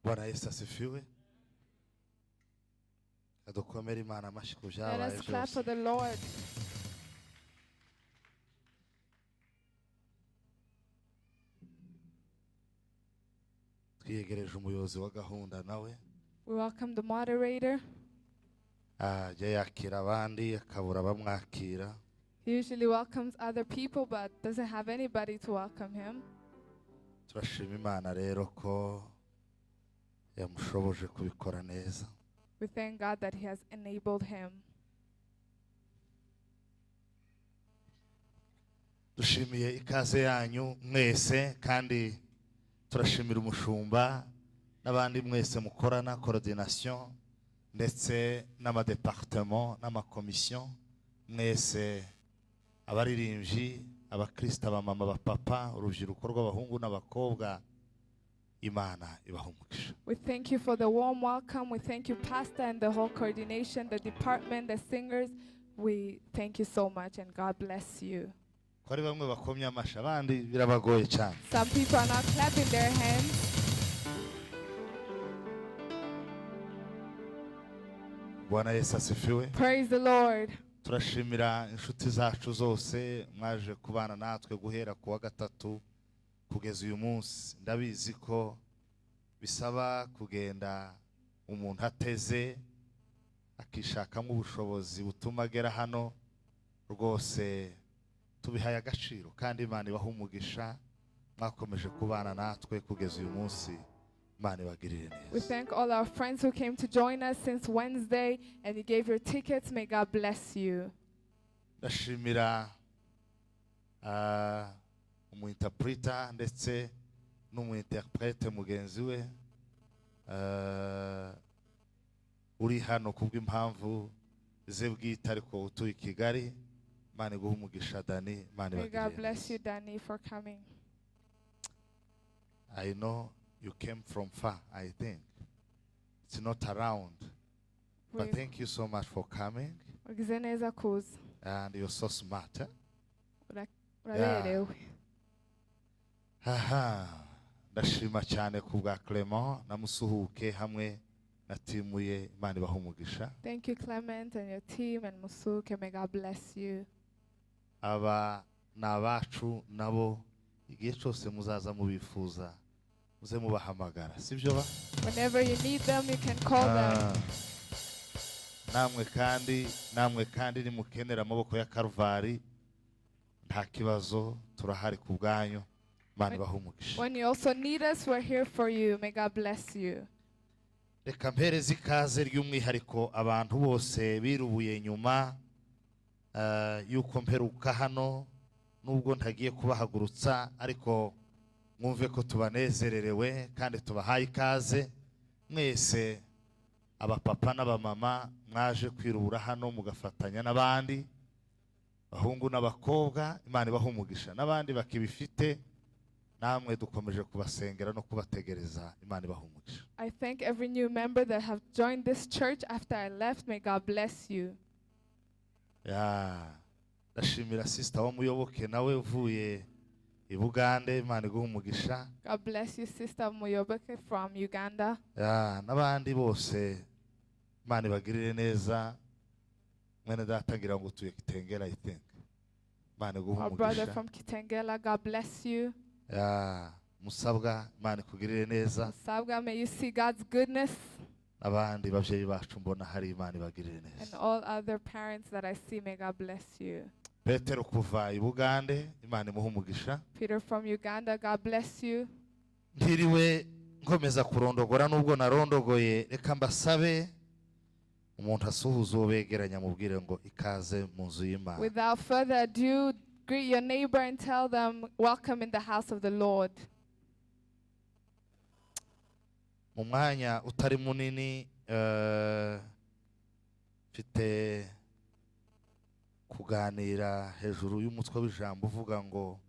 Bwana Yesu asifiwe. Adukomere Imana amashyi ku Let byabaye us clap byose. For the Lord. Twiyegereje umuyobozi wa gahunda nawe. We welcome the moderator. Ajya yakira abandi akabura abamwakira. He usually welcomes other people but doesn't have anybody to welcome him. Turashima Imana rero ko yamushoboje kubikora neza. We thank God that He has enabled him. Dushimiye ikaze yanyu mwese kandi turashimira umushumba n'abandi mwese mukorana coordination ndetse n'amadepartement n'amakomisiyo mwese, abaririmbyi, abakristo, abamama, abapapa, urubyiruko rw'abahungu n'abakobwa, Imana ibaha umugisha. We thank you for the warm welcome. We thank you, Pastor, and the whole coordination, the department, the singers. We thank you so much, and God bless you. Ko ari bamwe bakomye amashyi abandi birabagoye cyane. Some people are not clapping their hands. Bwana Yesu asifiwe. Praise the Lord. Turashimira inshuti zacu zose mwaje kubana natwe guhera ku wa gatatu kugeza uyu munsi. Ndabizi ko bisaba kugenda umuntu ateze akishakamo ubushobozi butuma agera hano. Rwose tubihaye agaciro kandi Imana ibaha umugisha. Mwakomeje kubana natwe kugeza uyu munsi, Imana ibagirire We neza. Thank all our friends who came to join us since Wednesday and you gave your tickets. May God bless you. Ndashimira umuinterpreter ndetse n'umuinterprete mugenzi we uri hano kubw'impamvu ze bwite ariko utuye i Kigali. Imana iguhe umugisha, Dani. Imana May God ibagirire bless neza. You, Danny, for coming. I know you came from far, I think. It's not around. But thank you so much for coming. Wagize neza kuza. And you're so smart. Eh? Uraberewe. Aha. Ndashima cyane ku bwa Clement na Musuhuke hamwe na timu ye. Imana ibahe umugisha. Thank you, Clement, and your team, and Musuke. May God bless you. Aba ni abacu nabo, igihe cyose muzaza mubifuza muze mubahamagara, sibyo ba? Whenever you need them, you can call them. Ah. Namwe kandi nimukenera amaboko ya Karuvari nta kibazo, turahari ku bwanyu. Imana ibahe umugisha. When you also need us, we're here for you. May God bless you. Reka mpereze ikaze ry'umwihariko abantu bose birubuye nyuma y'uko mperuka hano. Nubwo ntagiye kubahagurutsa ariko mwumve ko tubanezererewe kandi tubahaye ikaze mwese, abapapa n'abamama mwaje kwirubura hano mugafatanya n'abandi bahungu n'abakobwa. Imana ibaha umugisha. N'abandi bakibifite namwe dukomeje kubasengera no kubategereza. Imana ibaha umugisha. I thank every new member that have joined this church after I left. May God bless you. Ya, ndashimira sister wa Muyoboke nawe uvuye i Bugande. Imana iguha umugisha. God bless you, Sister Muyoboke from Uganda. Ya, n'abandi bose Imana ibagirire neza. Mwene data ngira ngo utuye Kitengela, I think. Imana iguhe Our brother umugisha. From Kitengela, God bless you. Ya, Musabwa, Imana ikugirire neza. Sabga, may you see God's goodness. N'abandi babyeyi bacu mbona hari, Imana ibagirire And neza. All other parents that I see, may God bless you. Petero kuva i Bugande, Imana imuhe umugisha. Peter from Uganda, God bless you. Ntiriwe nkomeza kurondogora nubwo narondogoye, reka mbasabe umuntu asuhuza uwo begeranya amubwire ngo ikaze mu nzu y'Imana. Without further ado, greet your neighbor and tell them, "Welcome in the house of the Lord." Mu mwanya utari munini mfite kuganira hejuru y'umutwe w'ijambo uvuga ngo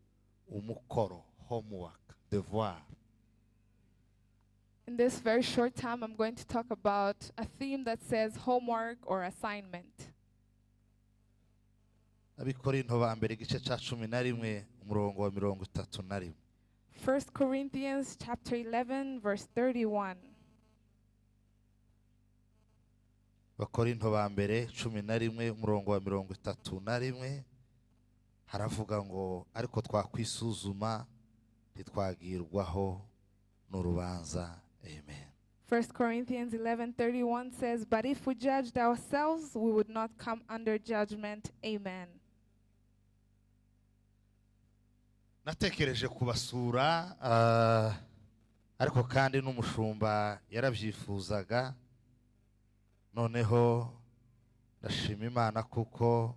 umukoro, homework, devoir. In this very short time, I'm going to talk about a theme that says homework or assignment. Abikorinto ba mbere igice cya 11 umurongo wa 31. 1 Corinthians chapter 11, verse 31. Abakorinto ba mbere 11, umurongo wa 31, haravuga ngo: "Ariko twakwisuzuma ntitwagirwaho n'urubanza." Amen. 1 Corinthians 11:31 says, "But if we judged ourselves, we would not come under judgment." Amen. Natekereje kubasura, ariko kandi n'umushumba yarabyifuzaga. Noneho ndashima Imana kuko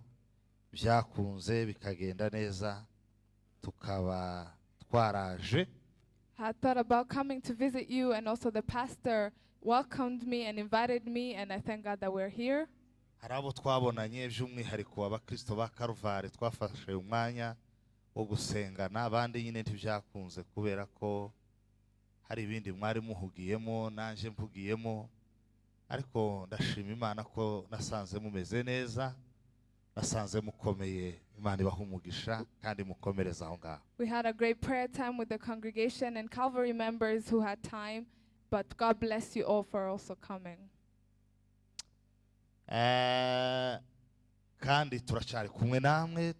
byakunze bikagenda neza, tukaba twaraje. I thought about coming to visit you, and also the pastor welcomed me and invited me, and I thank God that we're here. Hari abo twabonanye, by'umwihariko abakristo ba Karuvari, twafashe umwanya wo gusengana. Abandi nyine ntibyakunze kubera ko hari ibindi mwari muhugiyemo, nanjye mpugiyemo. Ariko ndashima Imana ko nasanze mumeze neza, nasanze mukomeye. Imana ibaha umugisha kandi mukomereze aho ngaho. We had a great prayer time with the congregation and Calvary members who had time, but God bless you all for also coming. Kandi turacyari kumwe namwe,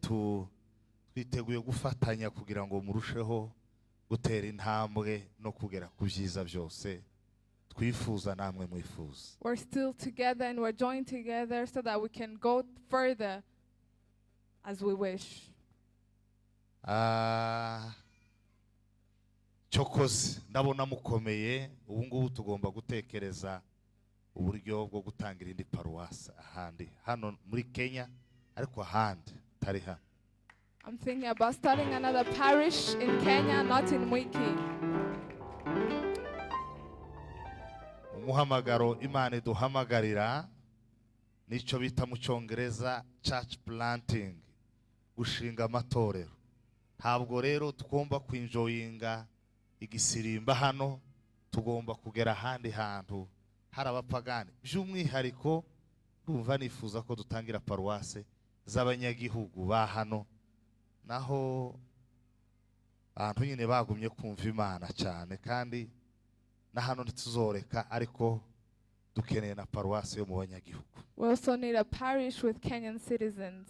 twiteguye gufatanya kugira ngo murusheho gutera intambwe no kugera ku byiza byose twifuza namwe mwifuza. We're still together and we're joined together so that we can go further as we wish. Cyokoze ndabona mukomeye. Ubu ngubu tugomba gutekereza uburyo bwo gutangira indi paruwasi ahandi, hano muri Kenya, ariko ahandi atari hano. I'm thinking about starting another parish in Kenya, not in Mwiki. Umuhamagaro Imana iduhamagarira nicyo bita mu Cyongereza church planting, gushinga amatorero. Ntabwo rero tugomba kwinjoyinga igisirimba hano, tugomba kugera ahandi hantu hari abapagani. By'umwihariko ndumva nifuza ko dutangira paruwase z'abanyagihugu ba hano, naho abantu nyine bagumye kumva Imana cyane. Kandi na hano ntituzoreka, ariko dukeneye na paruwasi yo mu banyagihugu. We also need a parish with Kenyan citizens.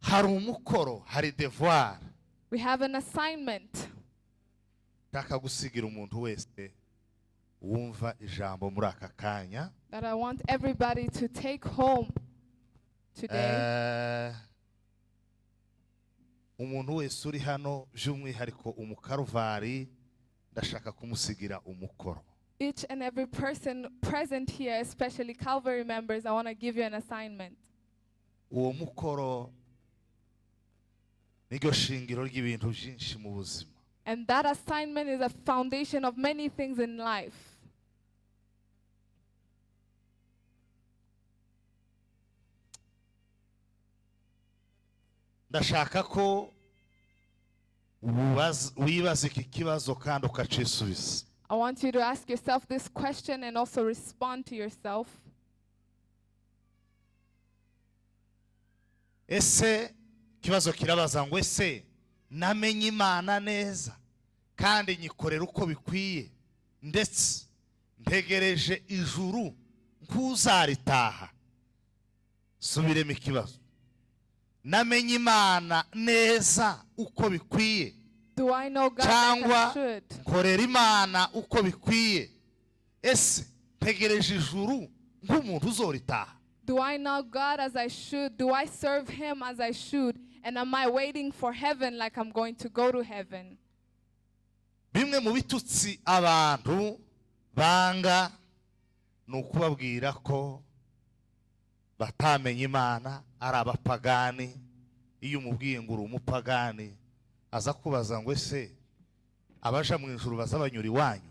Hari umukoro, hari devoir We have an assignment nshaka gusigira umuntu wese wumva ijambo muri aka kanya. that I want everybody to take home today. Umuntu wese uri hano, by'umwihariko umukaruvari, ndashaka kumusigira umukoro. Each and every person present here, especially Calvary members, I want to give you an assignment. Uwo mukoro niryo shingiro ry'ibintu byinshi mu buzima. And that assignment is a foundation of many things in life. Ndashaka ko wibaza iki kibazo kandi ukacisubiza. I want you to ask yourself this question and also respond to yourself. Ese ikibazo kirabaza ngo: ese namenye Imana neza kandi nyikorera uko bikwiye, ndetse ntegereje ijuru nk'uzaritaha? Subiremo ikibazo: namenye Imana neza uko bikwiye, Do I know God like I cyangwa should? nkorera Imana uko bikwiye? Ese ntegereje ijuru nk'umuntu uzoritaha? Do I know God as I should? Do I serve Him as I should? And am I waiting for heaven like I'm going to go to heaven? Bimwe mu bitutsi abantu banga ni ukubabwira ko batamenye Imana, ari abapagani. Iyo umubwiye ngo uri umupagani, aza kubaza ngo: ese abaja mu ijuru baza banyura iwanyu?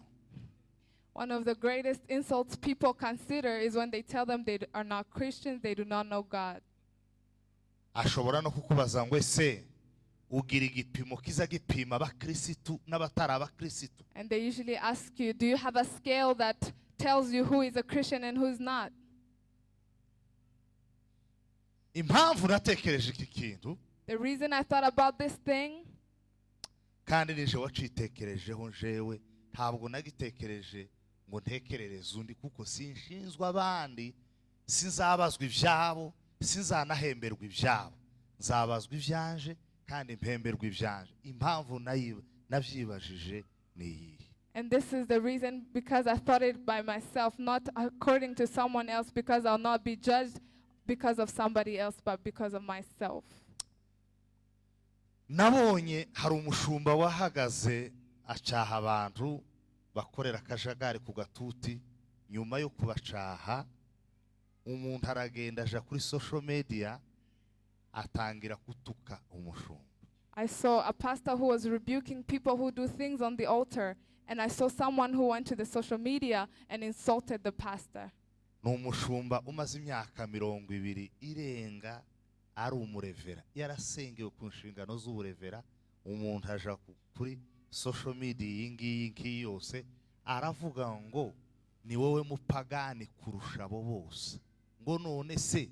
One of the greatest insults people consider is when they tell them they are not Christians, they do not know God. Ashobora no kukubaza ngo: ese ugira igipimo kiza gipima abakirisitu n'abatari abakirisitu? And they usually ask you, "Do you have a scale that tells you who is a Christian and who's not?" Impamvu natekereje iki kintu, The reason I thought about this thing, Kandi nije wacitekerejeho njewe, ntabwo nagitekereje ngo ntekerereze undi, kuko sinshinzwe abandi, sinzabazwa ibyabo, sinzanahemberwa ibyabo. Nzabazwa ibyanje kandi mpemberwa ibyanje. Impamvu nabyibajije ni iyihe? And this is the reason, because I thought it by myself, not according to someone else, because I'll not be judged because of somebody else, but because of myself. Nabonye hari umushumba wahagaze acaha abantu bakorera akajagari ku gatuti. Nyuma yo kubacaha, umuntu aragenda aja kuri social media atangira gutuka umushumba. I saw a pastor who was rebuking people who do things on the altar, and I saw someone who went to the social media and insulted the pastor. Ni umushumba umaze imyaka 20 irenga ari umurevera, yarasengewe ku nshingano z'uburevera. Umuntu aja kuri social media iyi ngiyi ngiyi yose aravuga ngo ni wowe mupagani kurusha abo bose, ngo none se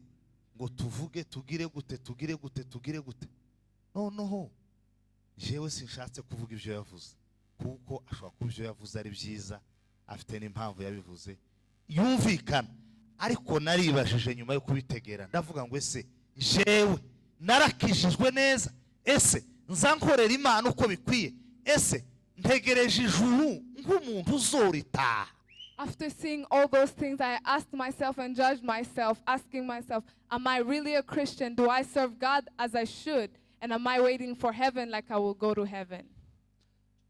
ngo tuvuge tugire gute, tugire gute, tugire gute? Noneho jewe sinshatse kuvuga ibyo yavuze, kuko ashobora kuba ibyo yavuze ari byiza, afite n'impamvu yabivuze yumvikana. Ariko naribajije nyuma yo kubitegera, ndavuga ngo ese jewe narakijijwe neza? Ese nza nkorera Imana uko bikwiye? Ese ntegereje ijuru nk'umuntu uzoritaha? After seeing all those things, I asked myself and judged myself, asking myself, "Am I really a Christian? Do I serve God as I should? And am I waiting for heaven like I will go to heaven?"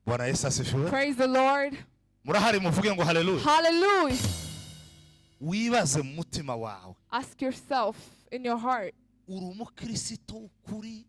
Bwana Yesu asifiwe. Praise the Lord. Murahari? Muvuge ngo haleluya. Hallelujah. Wibaze mu mutima wawe. Ask yourself in your heart. Uri umukristo w'ukuri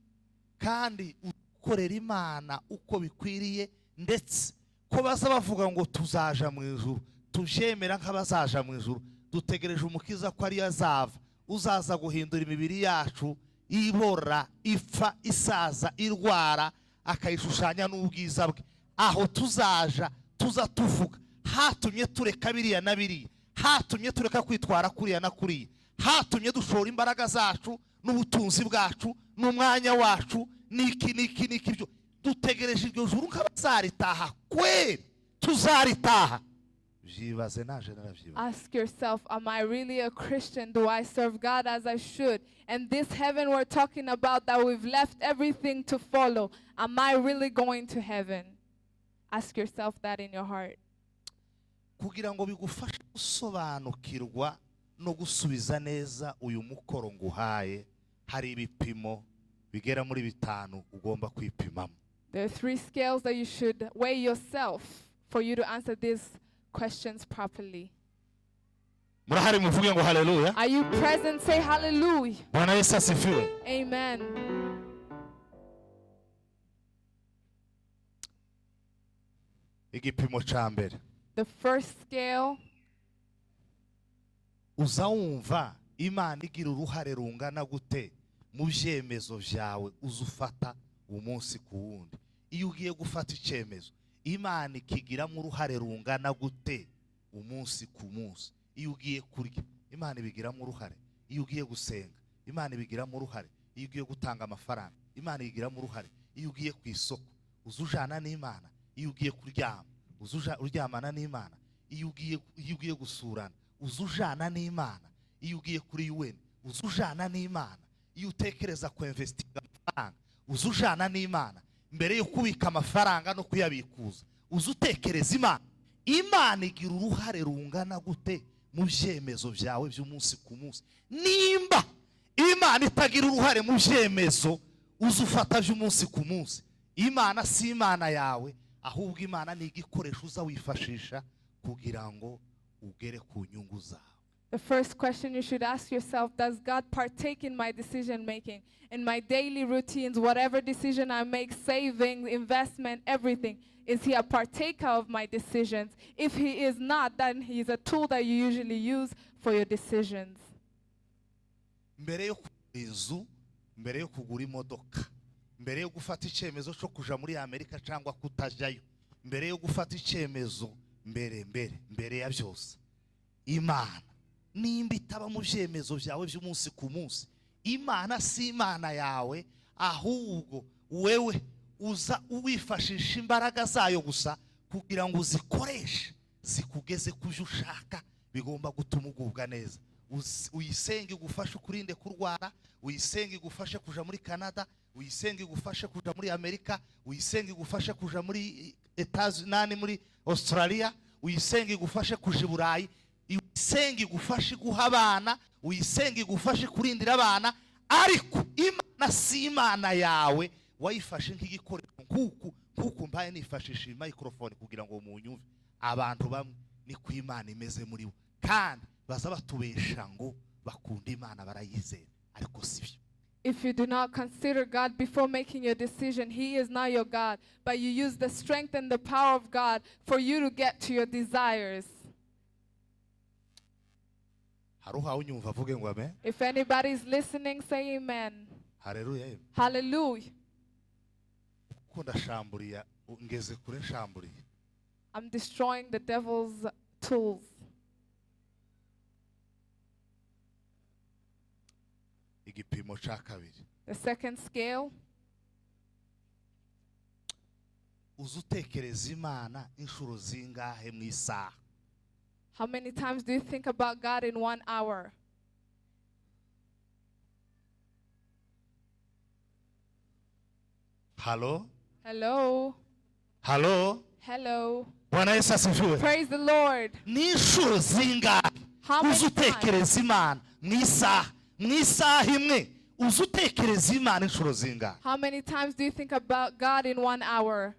kandi ukorera Imana uko bikwiriye? Ndetse ko baza bavuga ngo tuzaja mu ijuru, tubyemera nk'abazaja mu ijuru, dutegereje Umukiza ko ariyo azava, uzaza guhindura imibiri yacu ibora, ipfa, isaza, irwara, akayishushanya n'ubwiza bwe. Aho tuzaja tuza tuvuga hatumye tureka biriya na biriya, hatumye tureka kwitwara kuriya na kuriya, hatumye dushora imbaraga zacu n'ubutunzi bwacu n'umwanya wacu n'iki n'iki n'iki byo dutegereje iryo juru nk'abazaritaha kweri? Tuzaritaha? Byibaze, naje narabyibaze. Ask yourself, "Am I really a Christian? Do I serve God as I should? And this heaven we're talking about that we've left everything to follow, am I really going to heaven?" Ask yourself that in your heart. Kugira ngo bigufashe gusobanukirwa no gusubiza neza uyu mukoro nguhaye, hari ibipimo bigera muri bitanu ugomba kwipimamo. There are three scales that you should weigh yourself for you to answer these questions properly. Murahari? Muvuge ngo haleluya. Are you present? Say hallelujah. Bwana Yesu asifiwe. Amen. Igipimo cya mbere, The first scale, uza wumva Imana igira uruhare rungana gute mu byemezo byawe uza ufata umunsi ku wundi? Iyo ugiye gufata icyemezo, Imana ikigiramo uruhare rungana gute umunsi ku munsi? Iyo ugiye kurya, Imana ibigiramo uruhare? Iyo ugiye gusenga, Imana ibigiramo uruhare? Iyo ugiye gutanga amafaranga, Imana ibigiramo uruhare? Iyo ugiye ku isoko, uza ujana n'Imana? Iyo ugiye kuryama, uza uryamana n'Imana? Iyo ugiye gusurana, uza ujana n'Imana? Iyo ugiye kuri UN, uza ujana n'Imana? Iyo utekereza kuinvestinga amafaranga, uza ujana n'Imana? Mbere yo kubika amafaranga no kuyabikuza, uza utekereza Imana? Imana igira uruhare rungana gute mu byemezo byawe by'umunsi ku munsi? Nimba Imana itagira uruhare mu byemezo uza ufata by'umunsi ku munsi, Imana si Imana yawe, ahubwo Imana ni igikoresho uza wifashisha kugira ngo ugere ku nyungu zawe. The first question you should ask yourself: Does God partake in my decision making, in my daily routines, whatever decision I make, saving, investment, everything? Is He a partaker of my decisions? If He is not, then He is a tool that you usually use for your decisions. Mbere yo kugura inzu, mbere yo kugura imodoka, mbere yo gufata icyemezo cyo kuja muri Amerika cyangwa kutajyayo, mbere yo gufata icyemezo, mbere ya byose, Imana nimba itaba mu byemezo byawe by'umunsi ku munsi, Imana si Imana yawe, ahubwo wewe Uza wifashisha imbaraga zayo gusa kugira ngo uzikoreshe zikugeze ku byo ushaka bigomba gutuma ugubwa neza. Uyisenge igufashe ukurinde kurwara, uyisenge igufashe kuja muri Canada, uyisenge igufashe kuja muri Amerika, uyisenge igufashe kuja muri Etazi nani, muri Australia, uyisenge igufashe kuja i Burayi, uyisenge igufashe guha abana, uyisenge igufashe kurindira abana. Ariko Imana si Imana yawe, wayifashe nk'igikoresho, nkuku mbaye nifashisha iyi microphone kugira ngo munyumve. Abantu bamwe niko Imana imeze muri bo, kandi baza batubesha ngo bakunda Imana, barayizera, ariko si byo. If you do not consider God before making your decision, He is not your God, but you use the strength and the power of God for you to get to your desires. Hari uhawe unyumva avuge ngo amen. If anybody is listening, say amen. Haleluya yemwe. Hallelujah. Kuko ndashamburiye, ngeze kure nshamburiye. I'm destroying the devil's tools. Igipimo cya kabiri. The second scale. Uza utekereza Imana inshuro zingahe mu isaha? How many times do you think about God in one hour? Halo? Hello? Halo? Hello? Bwana Yesu asifiwe. Praise the Lord. Ni inshuro zingahe How many uza times? utekereza Imana mu isaha, mu isaha imwe uza utekereza Imana inshuro zingahe? How many times do you think about God in one hour?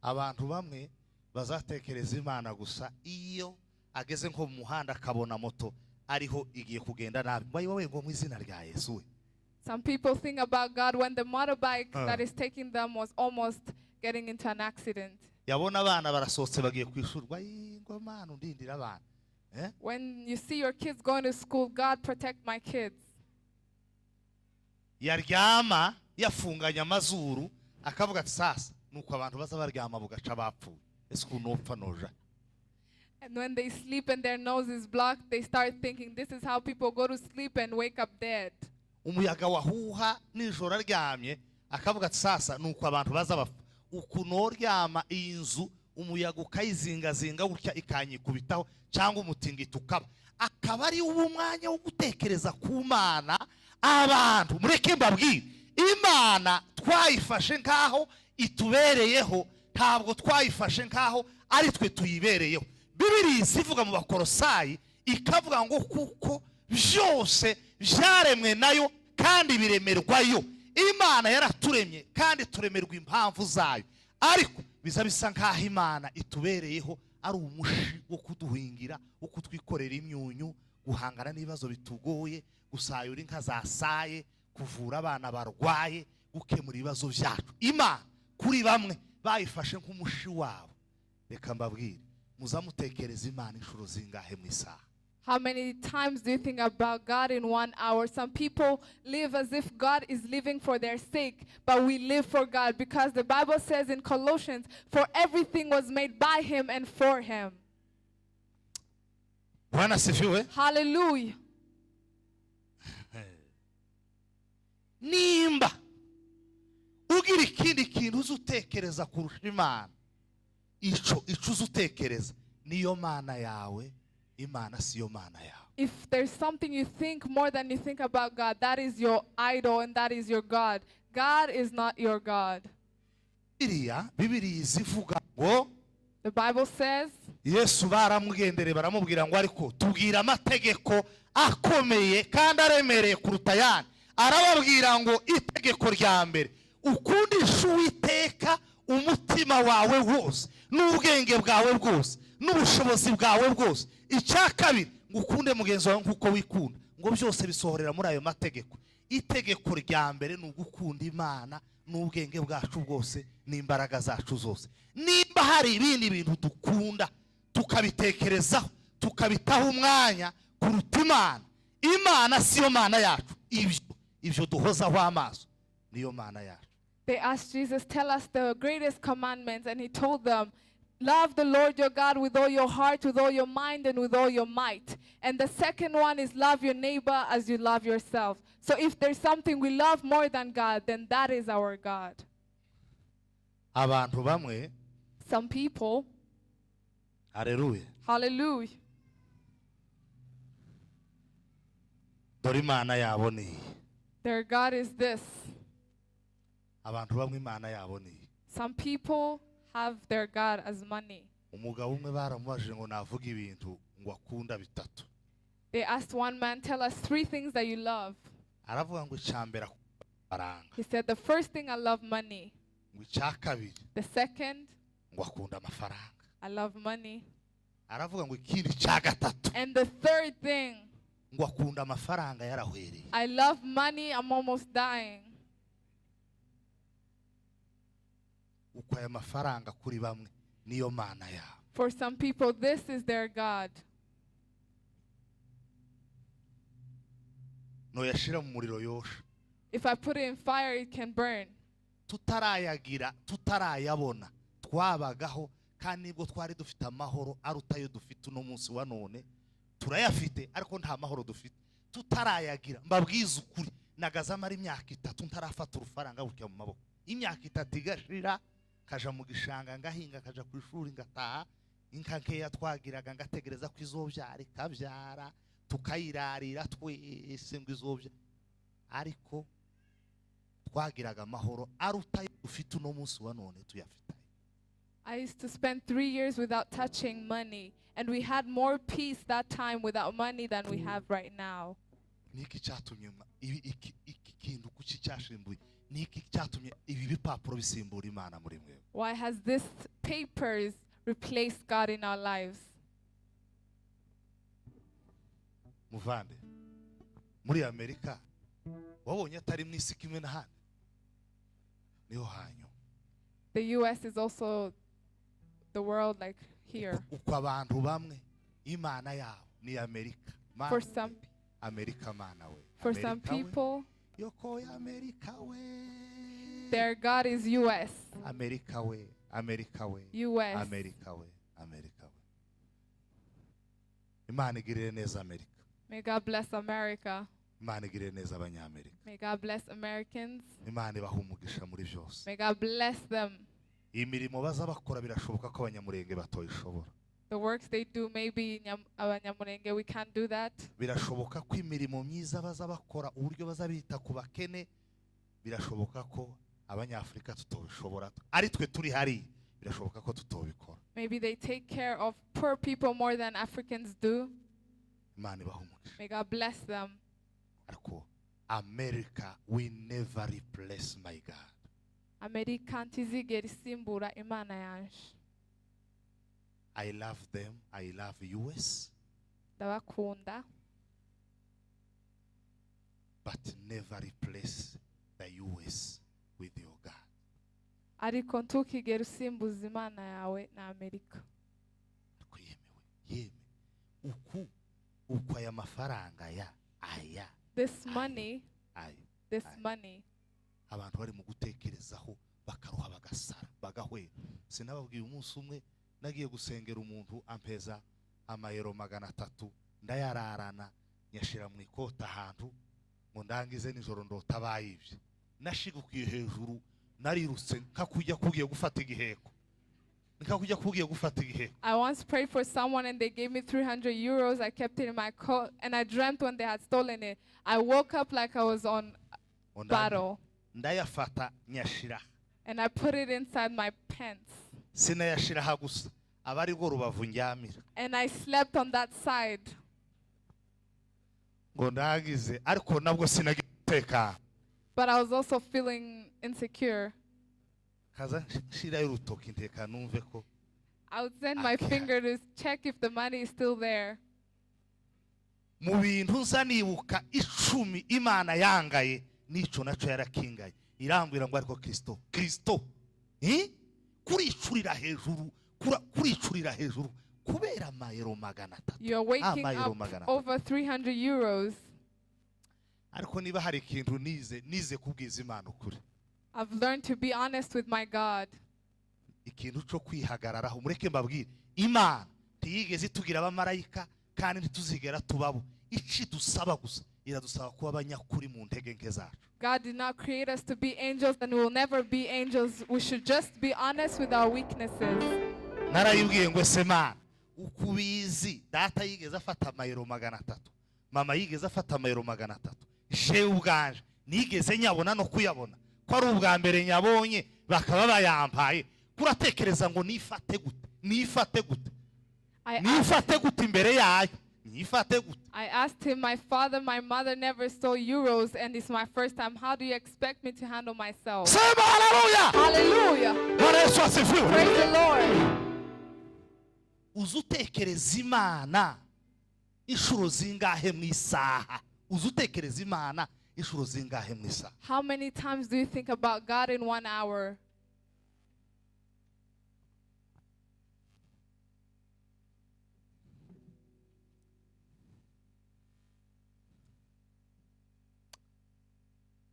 Abantu bamwe bazatekereza Imana gusa iyo ageze nko mu muhanda akabona moto ariho igiye kugenda nabi, ngo wowe, ngo mu izina rya Yesu we. Some people think about God when the motorbike that is taking them was almost getting into an accident. Yabona abana barasohotse bagiye ku ishuri, ngo "Ayi, ngo Mana undindire abana." Eh? When you see your kids going to school, "God, protect my kids." Yaryama yafunganye amazuru akavuga ati sasa nuko abantu baza baryama bugaca bapfuye, ese ukuntu nopfa noja. And when they sleep and their nose is blocked, they start thinking, "This is how people go to sleep and wake up dead." Umuyaga wahuha nijoro aryamye akavuga ati sasa nuko abantu baza bapfa, ukuntu noryama iyi nzu umuyaga ukayizingazinga gutya ikanyikubitaho cyangwa umutingito ukaba, akaba ari wo mwanya wo gutekereza ku Mana. Abantu mureke mbabwire, Imana twayifashe nk'aho itubereyeho, ntabwo twayifashe nk'aho ari twe tuyibereyeho. Bibiri zivuga mu Bakorosayi ikavuga ngo kuko byose byaremwe nayo kandi biremerwayo. Imana yaraturemye kandi turemerwa impamvu zayo, ariko biza bisa nk'aho Imana itubereyeho ari umushi wo kuduhingira, wo kutwikorera imyunyu, guhangana n'ibibazo bitugoye, gusayura inka zasaye, kuvura abana barwaye, gukemura ibibazo byacu. Imana kuri bamwe bayifashe nk'umushi wabo. Reka mbabwire, muzamutekereza Imana inshuro zingahe mu isaha? How many times do you think about God in one hour? Some people live as if God is living for their sake, but we live for God because the Bible says in Colossians, "For everything was made by him and for him." Bwana asifiwe. Hallelujah. Nimba ugira ikindi kintu uzi utekereza kurusha Imana, ico uzi utekereza niyo Mana yawe, Imana siyo Mana yawe. If there's something you think more than you think about God, that is your idol and that is your God. God is not your God. Biriya Bibiriya izivuga ngo The Bible says, Yesu baramugendereye baramubwira ngo ariko tubwira amategeko akomeye kandi aremereye kuruta ayandi. Arababwira ngo itegeko rya mbere, ukundisha Uwiteka umutima wawe wose n'ubwenge bwawe bwose n'ubushobozi bwawe bwose. Icya kabiri, ngo ukunde mugenzi wawe nk'uko wikunda. Ngo byose bisohorera muri ayo mategeko. Itegeko rya mbere ni ugukunda Imana n'ubwenge bwacu bwose n'imbaraga zacu zose. Nimba hari ibindi bintu dukunda, tukabitekerezaho, tukabitaho umwanya kuruta Imana, Imana siyo Mana yacu. Ibyo duhozaho amaso niyo Mana yacu. They asked Jesus, "Tell us the greatest commandments." And he told them, "Love the Lord your God with all your heart, with all your mind, and with all your might." And the second one is love your neighbor as you love yourself. So if there's something we love more than God, then that is our God. Abantu bamwe, Some people, hareruya, hallelujah, dore Imana yabo ni iyi. Their God is this. Abantu bamwe Imana yabo ni iyi. Some people have their God as money. Umugabo umwe baramubajije ngo navuga ibintu ngo akunda bitatu. They asked one man, "Tell us three things that you love." Aravuga ngo icya mbere akunda amafaranga. He said, "The first thing, I love money." Ngo icya kabiri, The second, ngo akunda amafaranga. I love money. Aravuga ngo ikindi cya gatatu, And the third thing, ngo akunda amafaranga yarahwereye. I love money, I'm almost dying. Uko aya mafaranga kuri bamwe niyo mana yabo. For some people, this is their God. Noyashira mu muriro yosha. If I put it in fire, it can burn. Tutarayagira, tutarayabona, twabagaho kandi nibwo twari dufite amahoro aruta ayo dufite uno munsi wa none. Turayafite ariko nta mahoro dufite tutarayagira. Mbabwize ukuri, nagaze amara imyaka 3 ntarafata urufaranga gutya mu maboko. Imyaka 3 igashira, kaja mu gishanga ngahinga, kaja ku ishuri ngataha, inka nkeya twagiraga ngategereza ko izobyara ikabyara, tukayirarira twese ngo izobyara, ariko twagiraga amahoro aruta ayo dufite uno munsi wa none tuyafite. I used to spend 3 years without touching money, and we had more peace that time without money than we have right now. Niki cyatumye ibi iki kintu kuki cyashimbuye? Niki cyatumye ibi bipapuro bisimbura Imana muri mwe? Why has this papers replaced God in our lives? Muvande, muri Amerika wabonye atari mu isi kimwe n'ahandi niho hanyu. The US is also the world like here. Uko abantu bamwe Imana yabo ni Amerika. Mana For we, some Amerika mana we, for some Amerika we. People, Yoko ya Amerika we. Their God is US. Amerika we, Amerika we. US. Amerika we, Amerika we. Imana igirire neza Amerika. May God bless America. Imana igirire neza Abanyamerika. May God bless Americans. Imana ibaha umugisha muri byose. May God bless them. Imirimo baza bakora birashoboka ko Abanyamurenge batoyishobora. The works they do, maybe Abanyamulenge, we can't do that. Birashoboka ko imirimo myiza baza bakora, uburyo baza bita ku bakene, birashoboka ko Abanyafurika tutobishobora, ari twe turi hariya birashoboka ko tutobikora. Maybe they take care of poor people more than Africans do. Imana ibaha umugisha. May God bless them. Ariko America will never replace my God. Amerika ntizigera isimbura Imana yanje. I love them, I love US, Ndabakunda. But never replace the US with your God. Ariko ntukigere usimbuza Imana yawe na Amerika. Ariko yemewe yeme uku aya mafaranga ya aya This money, aya this Aye. Money, abantu bari mu gutekerezaho bakaruha, bagasara, bagahwera. Sinababwiye umunsi umwe nagiye gusengera umuntu ampeza amayero 300, ndayararana nyashira mu ikota ahantu ngo ndangize nijoro ndota bayibye. Nashigukiye hejuru, narirutse nka kujya kugiye gufata igiheko, nka kujya kugiye gufata igiheko. I once prayed for someone and they gave me €300. I kept it in my coat and I dreamt when they had stolen it. I woke up like I was on Ngo battle ndayafata nyashira, and I put it inside my pants. Sinayashira aha gusa, aba ari rwo rubavu ndyamira. And I slept on that side. Ngo ndagize ariko nabwo sinagira umutekano. But I was also feeling insecure. Kaza nshirayo urutoki nteka numve ko I would send my Okay. finger to check if the money is still there. Mu bintu nza nibuka 10 Imana yangaye n'ico naco yarakingaye, irambwira ngo ariko Kristo, Kristo, eh? Kuricurira hejuru, kuricurira hejuru kubera amayero 300. You're waking Amayero up 300. Over €300. Ariko niba hari ikintu nize, nize kubwiza Imana ukuri. I've learned to be honest with my God. Ikintu cyo kwihagararaho, mureke mbabwire, Imana ntiyigeze itugira abamarayika. Kandi ntituzigera tubabo. Ici dusaba gusa, iradusaba kuba abanyakuri mu ntege nke zacu. God did not create us to be angels and we will never be angels. We should just be honest with our weaknesses. Narayibwiye ngo: "Ese Mana, uko ubizi, data yigeze afata amayero 300, mama yigeze afata amayero 300, jewe ubwanje nigeze nyabona no kuyabona, ko ari ubwa mbere nyabonye bakaba bayampaye, kuratekereza ngo nifate gute, nifate gute, nifate gute imbere yayo, nifate gute?" I asked him, "My father, my mother never stole euros, and it's my first time. How do you expect me to handle myself?" Sema haleluya. Hallelujah. Bwana Yesu asifiwe. Praise the Lord. Uzi utekereza Imana inshuro zingahe mu isaha? Uzi utekereza Imana inshuro zingahe mu isaha? How many times do you think about God in one hour?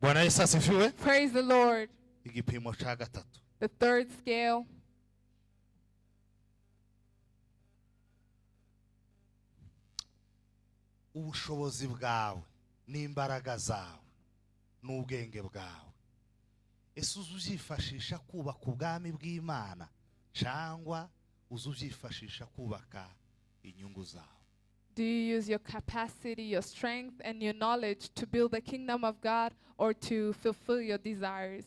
Bwana Yesu asifiwe. Praise the Lord. Igipimo cya gatatu. The third scale. Ubushobozi bwawe n'imbaraga zawe n'ubwenge bwawe, ese uzi ubyifashisha kubaka ubwami bw'Imana cyangwa uzi ubyifashisha kubaka inyungu zawe? Do you use your capacity, your strength, and your knowledge to build the kingdom of God or to fulfill your desires?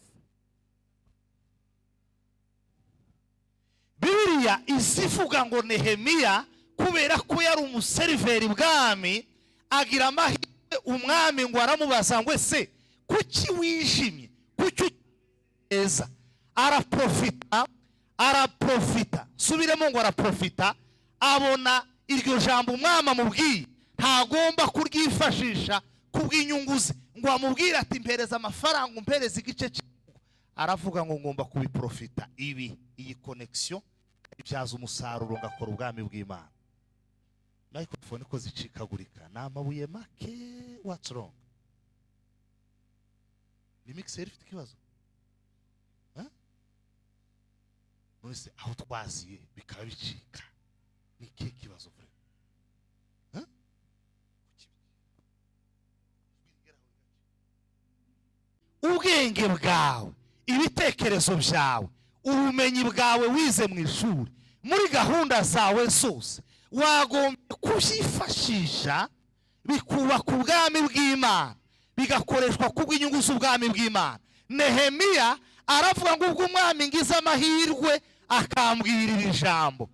Bibiliya izivuga ngo Nehemiya, kubera ko yari umuseriveri bwami, agira amahirwe, umwami ngo aramubaza ngo: "Ese kuki wijimye, kuki uteza?" Araprofita, araprofita, subiremo ngo araprofita. Abona iryo jambo umwami amubwiye ntagomba kuryifashisha kubw'inyungu ze, ngo amubwire ati: "Mpereza amafaranga, umpereze igice cy'igihugu." Aravuga ngo: "Ngomba kubiprofita ibi, iyi connection ibyaza umusaruro, ngakora ubwami bw'Imana." Microphone ko zicikagurika, ni amabuye make? What's wrong? Ni mixer ifite ikibazo? Huh? None se aho twaziye bikaba bicika, ni ikihe kibazo vure? Huh? Kuki bigeraho bigaca? Ubwenge bwawe, ibitekerezo byawe, ubumenyi bwawe wize mu ishuri, muri gahunda zawe zose, wagombye kubyifashisha bikubaka ubwami bw'Imana, bigakoreshwa kubw'inyungu z'ubwami bw'Imana. Nehemiya aravuga ngo: "Ubwo umwami ngize amahirwe akambwira iri jambo,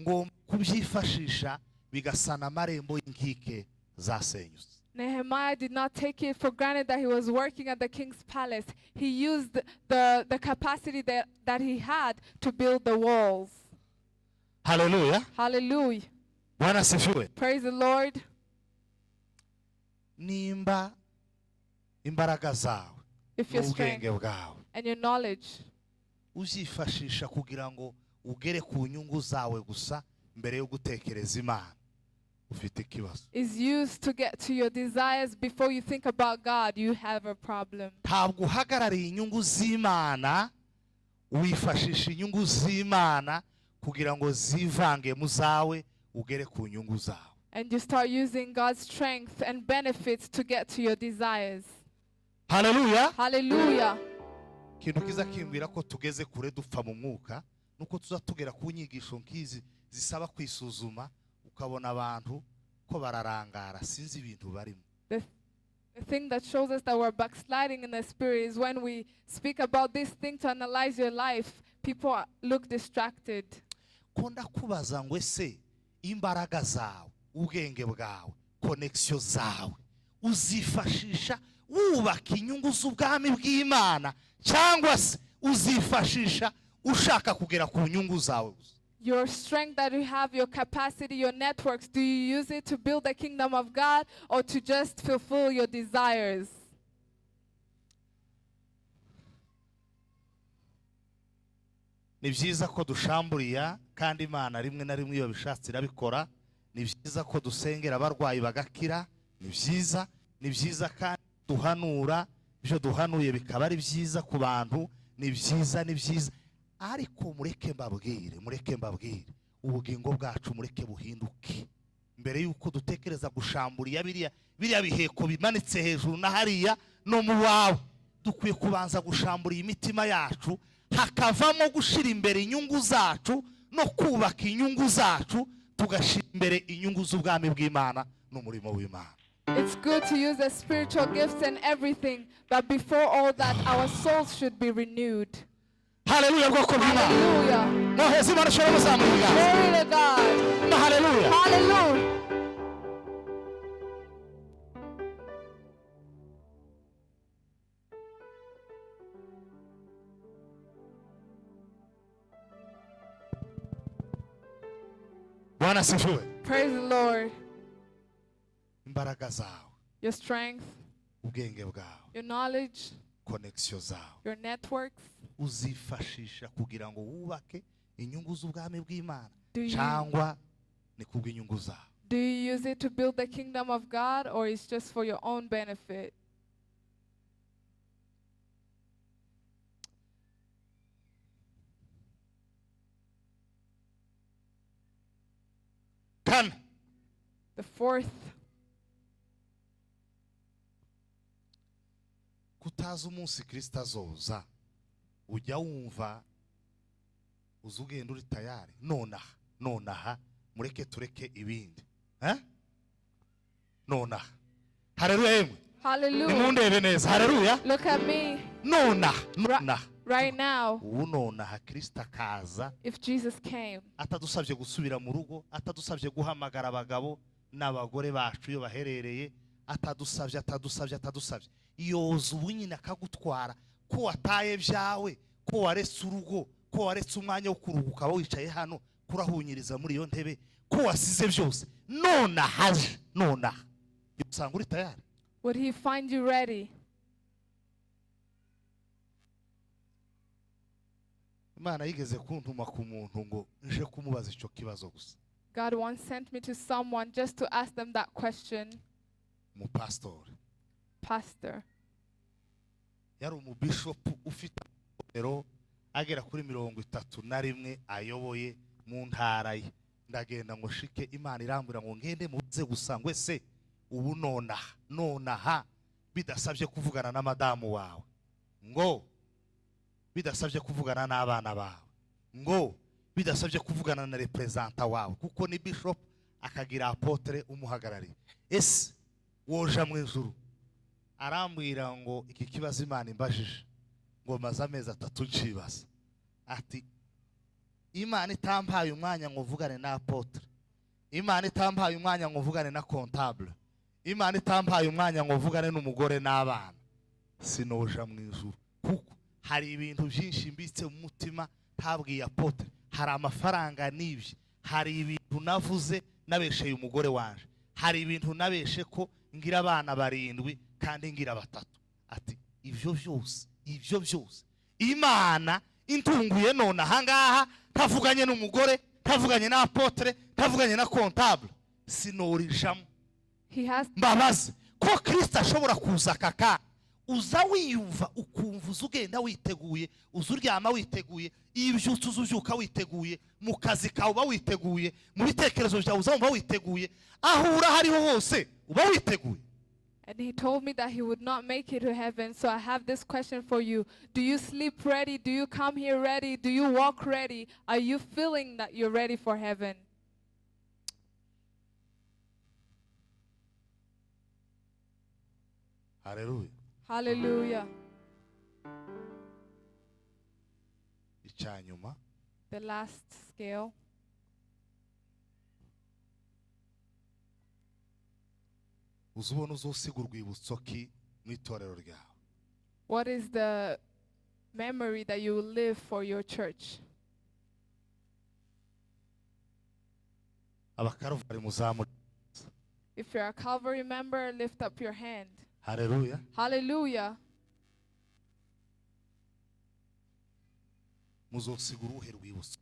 ngomba kubyifashisha bigasana amarembo y'inkike zasenyutse." Nehemiah did not take it for granted that he was working at the king's palace. He used the capacity that he had to build the walls. Haleluya. Hallelujah. Bwana asifiwe. Praise the Lord. Nimba imbaraga zawe If your strength n'ubwenge bwawe and your knowledge uzifashisha kugira ngo ugere ku nyungu zawe gusa mbere yo gutekereza Imana, ufite ikibazo. is used to get to your desires before you think about God, you have a problem. Ntabwo uhagarariye inyungu z'Imana, wifashisha inyungu z'Imana kugira ngo zivange mu zawe, ugere ku nyungu zawe. And you start using God's strength and benefits to get to your desires. Haleluya. Hallelujah. Ikintu kiza kimbwira ko tugeze kure dupfa mu mwuka nuko tuza tugera ku nyigisho nk'izi zisaba kwisuzuma, ukabona abantu ko bararangara, sinzi ibintu barimo. The thing that shows us that we're backsliding in the spirit is when we speak about this thing to analyze your life, people look distracted. Ko ndakubaza ngo: ese imbaraga zawe, ubwenge bwawe, connexion zawe, uzifashisha wubaka inyungu z'ubwami bw'Imana cyangwa se uzifashisha ushaka kugera ku nyungu zawe gusa? Your strength that you have, your capacity, your networks, do you use it to build the kingdom of God or to just fulfill your desires? Ni byiza ko dushamburiya, kandi Imana rimwe na rimwe iyo bishatse irabikora. Ni byiza ko dusengera abarwayi bagakira, ni byiza, ni byiza kandi duhanura, ibyo duhanuye bikaba ari byiza ku bantu, ni byiza, ni byiza. Ariko mureke mbabwire, mureke mbabwire, ubugingo bwacu mureke buhinduke. Mbere y'uko dutekereza gushamburiya biriya biheko bimanitse hejuru na hariya no mu wawe, dukwiye kubanza gushambura imitima yacu, hakavamo gushira imbere inyungu zacu no kubaka inyungu zacu, tugashyira imbere inyungu z'ubwami bw'Imana n'umurimo w'Imana. It's good to use the spiritual gifts and everything, but before all that, our souls should be renewed. Haleluya, bwoko bw'Imana. Hallelujah. Noheza Imana ishobora muzamura ibiganza. Glory to God. Na haleluya. Hallelujah. Bwana asifiwe. Praise the Lord. Imbaraga zawe, Your strength, ubwenge bwawe, your knowledge, connection zawe, your networks. uzifashisha kugira ngo wubake inyungu z'ubwami bw'Imana cyangwa ni kubw'inyungu zawe? Do you use it to build the kingdom of God, or it's just for your own benefit? Kane. The fourth, Kutazi umunsi Kristo azoza, ujya wumva uza ugenda uri tayari nonaha? Nonaha, mureke tureke ibindi, eh? Nonaha, haleluya, yemwe. Hallelujah. Nimundebe neza, haleluya. Look at me Nonaha, nonaha, right now. Ubu nonaha Kristo akaza, If Jesus came, atadusabye gusubira mu rugo, atadusabye guhamagara abagabo n'abagore bacu iyo baherereye, atadusabye, atadusabye, atadusabye, yoza ubu nyine akagutwara, ko wataye byawe, ko waretse urugo, ko waretse umwanya wo kuruhuka, wicaye hano kurahunyiriza muri iyo ntebe, ko wasize byose, nonaha aje nonaha, usanga uri tayari? Would he find you ready? Imana yigeze kuntuma ku muntu ngo nje kumubaza icyo kibazo gusa. God once sent me to someone just to ask them that question. Umupasitori. Pastor. Yari umubishopu ufite amatorero agera kuri 31 ayoboye mu ntara ye. Ndagenda ngo shike, Imana irambwira ngo ngende muze gusa ngo ese ubu nonaha, nonaha, bidasabye kuvugana na madamu wawe, ngo bidasabye kuvugana n'abana bawe, ngo bidasabye kuvugana na représentant wawe, kuko ni bishop akagira apôtre umuhagarariye, ese woja mu ijuru? Arambwira ngo iki kibazo Imana imbajije, ngo maze amezi 3 ncibaza. Ati Imana itampaye umwanya ngo mvugane na apôtre, Imana itampaye umwanya ngo mvugane na comptable, Imana itampaye umwanya ngo mvugane n'umugore n'abana, sinoja mu ijuru, kuko hari ibintu byinshi mbitse mu mutima ntabwiye apôtre, hari amafaranga nibye, hari ibintu navuze nabesheye umugore wanje, hari ibintu nabeshe ko ngira abana 7 kandi ngira 3. Ati ibyo byose, ibyo byose, Imana intunguye none ahangaha, ntavuganye n'umugore, ntavuganye na apôtre, ntavuganye na comptable, sinorijamo. He has Mbabazi ko Kristo ashobora kuza kaka, uza wiyumva ukumva uza ugenda witeguye, uza uryama witeguye, iyo ubyutse uza ubyuka witeguye, mu kazi kawe uba witeguye, mu bitekerezo byawe uza wumva witeguye, aho uri aho ariho hose uba witeguye? And he told me that he would not make it to heaven. So I have this question for you. Do you sleep ready? Do you come here ready? Do you walk ready? Are you feeling that you're ready for heaven? Haleluya. Hallelujah. Icyanyuma, The last scale. Uza ubona uzosiga urwibutso ki mu itorero ryawe? What is the memory that you will live for your church? Abakaruvari muzamure. If you're a Calvary member, lift up your hand. Haleluya. Hallelujah. Muzosiga uruhe rwibutso?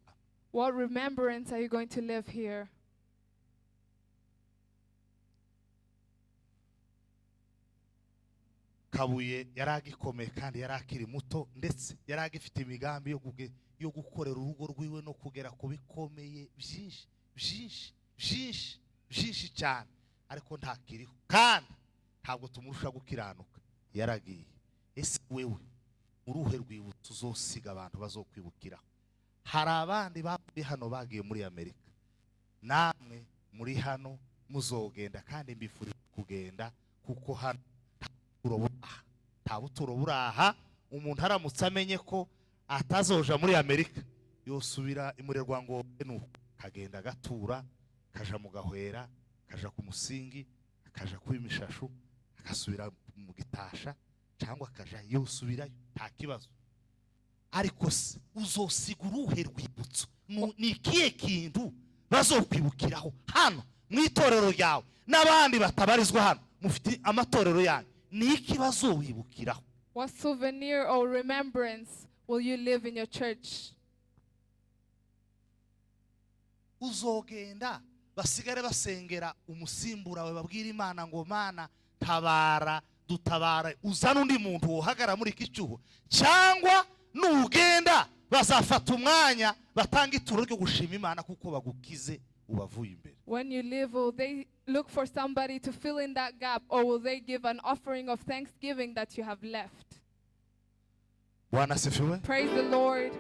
What remembrance are you going to live here? Kabuye yari agikomeye kandi yari akiri muto, ndetse yari agifite imigambi yo gukorera urugo rwiwe no kugera ku bikomeye byinshi byinshi byinshi Byinshi cyane, ariko ntakiriho, kandi ntabwo tumurusha gukiranuka, yaragiye. Ese wewe uruhe rwibutso uzosiga abantu bazokwibukiraho? Hari abandi bavuye hano bagiye muri Amerika, namwe muri hano muzogenda, kandi mbifurije kugenda, kuko hano nta buturo buraha, nta buturo buraha. Umuntu aramutse amenye ko atazoja muri Amerika, yosubira imurerwa ngo nuko kagenda agatura, kaja mu Gahwera, kaja ku Musingi, akaja kuba imishashu, agasubira mu Gitasha, cyangwa akaja yosubirayo, nta kibazo. Ariko se uzosiga uruhe rwibutso? Ni ikihe kintu bazokwibukiraho hano mu itorero ryawe n'abandi batabarizwa hano mufite amatorero yanyu? Ni iki bazowibukiraho? What souvenir or remembrance will you leave in your church? Uzogenda basigare basengera umusimbura wawe, babwira Imana ngo: "Mana, tabara, dutabara, uzane undi muntu wohagarara muri iki cyuho," cyangwa nugenda bazafata umwanya batanga ituro ryo gushima Imana kuko bagukize ubavuye imbere? When you leave, will they look for somebody to fill in that gap, or will they give an offering of thanksgiving that you have left? Bwana asifiwe. Praise the Lord.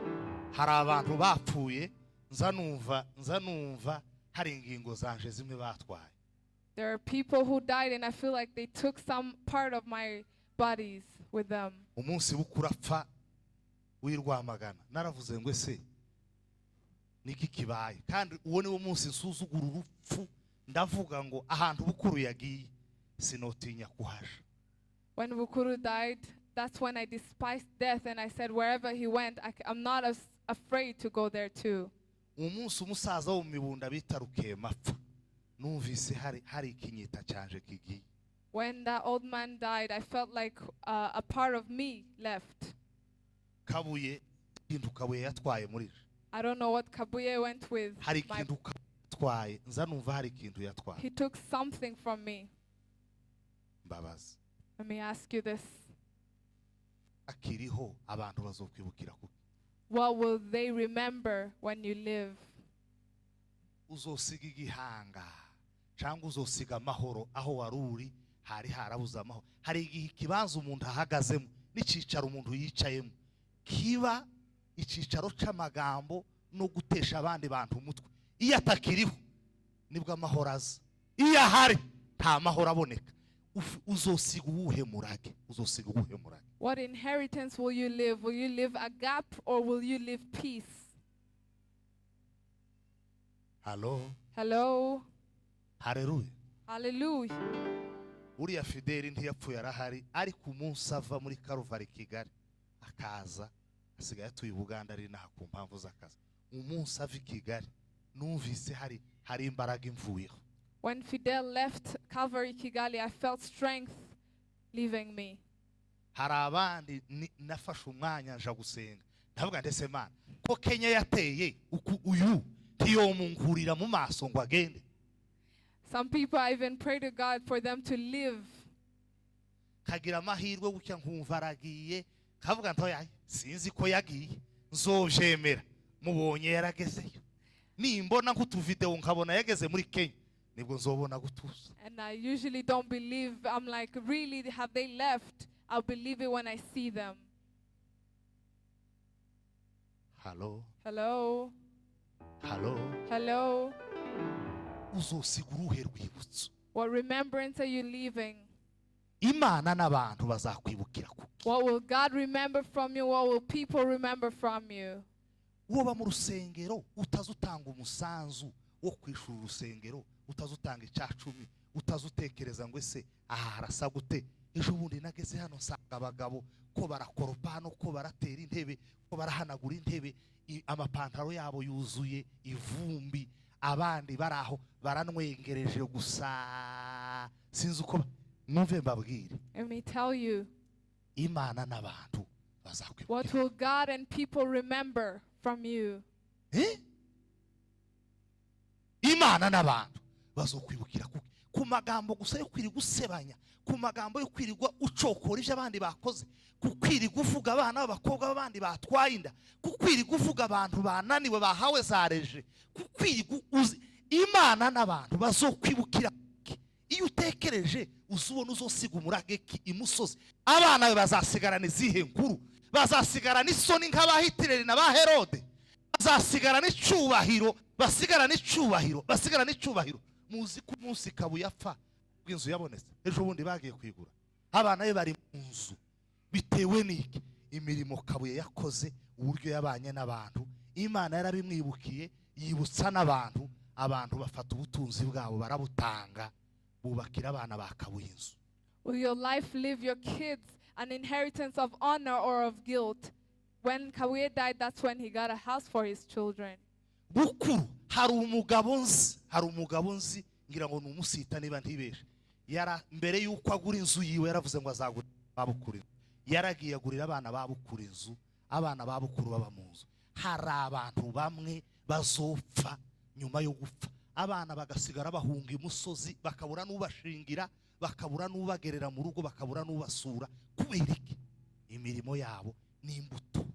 Hari abantu bapfuye, nza numva hari ingingo zanje zimwe batwaye. There are people who died, and I feel like they took some part of my bodies with them. Umunsi w'ukurapfa w'i Rwamagana, naravuze ngo: "Ese niki kibaye?" Kandi uwo niwo munsi nsuzugura urupfu, ndavuga ngo ahantu Bukuru yagiye sinotinya kuhaja. When Bukuru died, that's when I despised death, and I said, wherever he went, I am not as afraid to go there too. Umunsi umusaza wo mu Mibunda bita Rukema apfa, numvise hari ikinyita cyanje kigiye. When that old man died, I felt like a part of me left. Kabuye, ikintu Kabuye yatwaye muri je. I don't know what Kabuye went with. Hari ikintu Kabuye yatwaye, nza numva hari ikintu yatwaye. He took something from me. Mbabazi. Let me ask you this. Akiriho, abantu bazokwibukira kuki? What will they remember when you leave? Uzosiga igihanga cyangwa uzosiga amahoro? Aho wari uri hari harabuze amahoro. Hari igihe ikibanza umuntu ahagazemo n'icyicaro umuntu yicayemo kiba icyicaro c'amagambo no gutesha abandi bantu umutwe. Iyo atakiriho nibwo amahoro aza, iyo ahari nta mahoro aboneka. Uzosiga uwuhe murage? Uzosiga uwuhe murage? What inheritance will you leave? Will you leave a gap or will you leave peace? Halo? Hello? Hareruya. Hallelujah. Uriya Fideli ntiyapfuye, arahari, ariko umunsi ava muri Karuvari Kigali akaza, asigaye atuye i Buganda, ari inaha ku mpamvu z'akazi, umunsi ava i Kigali numvise hari imbaraga imvuyeho. When Fidel left Calvary Kigali, I felt strength leaving me. Hari abandi nafashe umwanya nja gusenga, ndavuga: "Ndetse Mana, ko Kenya yateye uku, uyu ntiyomunkurira mu maso ngo agende?" Some people, I even pray to God for them to leave. Kagira amahirwe gutya nkumva aragiye, kavuga ntoya, sinzi ko yagiye, nzobyemera mubonye yaragezeyo. Nimbona nk'utuvidewo nkabona yageze muri Kenya, nibwo nzobona gutuza. And I usually don't believe. I'm like, "Really, have they left?" I'll believe it when I see them. Halo? Hello? Halo? Hello? Uzosiga uruhe rwibutso? What remembrance are you leaving? Imana n'abantu bazakwibukira kuki? What will God remember from you? What will people remember from you? Woba mu rusengero utazi utanga umusanzu wo kwishura urusengero, utazi utanga icya cumi, utazi utekereza ngo: "Ese aha harasa gute?" Ejo bundi nageze hano nsanga abagabo ko barakoropa hano, ko baratera intebe, ko barahanagura intebe, amapantaro yabo yuzuye ivumbi, abandi bari aho baranwengereje gusa, sinzi uko mwumve mbabwire. Let me tell you, Imana n'abantu what bazakwibukira will God and people remember from you? Eh? Imana n'abantu bazokwibukira ku magambo gusa yo kwirirwa usebanya, ku magambo yo kwirirwa ucokora ibyo abandi bakoze, ku kwirirwa uvuga abana b'abakobwa b'abandi batwaye inda, ku kwirirwa uvuga abantu bananiwe bahawe za reje, ku kwirirwa uzi Imana n'abantu bazokwibukira ki? Iyo utekereje, uzubona uzosiga umurage ki imusozi? Abana bawe bazasigarana izihe nkuru? Bazasigarana isoni nk'aba Hitireri na ba Herode? Bazasigarana icubahiro? Basigarana icubahiro, basigarana icubahiro. Muzi ko umunsi Kabuye apfa bw'inzu yabonetse, ejo bundi bagiye kuyigura, abana be bari mu nzu. Bitewe n'iki? Imirimo Kabuye yakoze, uburyo yabanye n'abantu, Imana yarabimwibukiye, yibutsa n'abantu. Abantu bafata ubutunzi bwabo barabutanga, bubakira abana ba Kabuye inzu. Will your life leave your kids an inheritance of honor or of guilt? When Kabuye died, that's when he got a house for his children. Bukuru, hari umugabo nzi, hari umugabo nzi, ngira ngo ni umusita niba ntibeshe. Yara mbere y'uko agura inzu yiwe yaravuze ngo azagura ba Bukuru inzu. Yaragiye agurira abana ba Bukuru inzu, abana ba Bukuru baba mu nzu. Hari abantu bamwe bazopfa, nyuma yo gupfa abana bagasigara bahunga imusozi, bakabura n'ubashingira, bakabura n'ubagerera mu rugo, bakabura n'ubasura. Kubera iki? Imirimo yabo ni imbuto.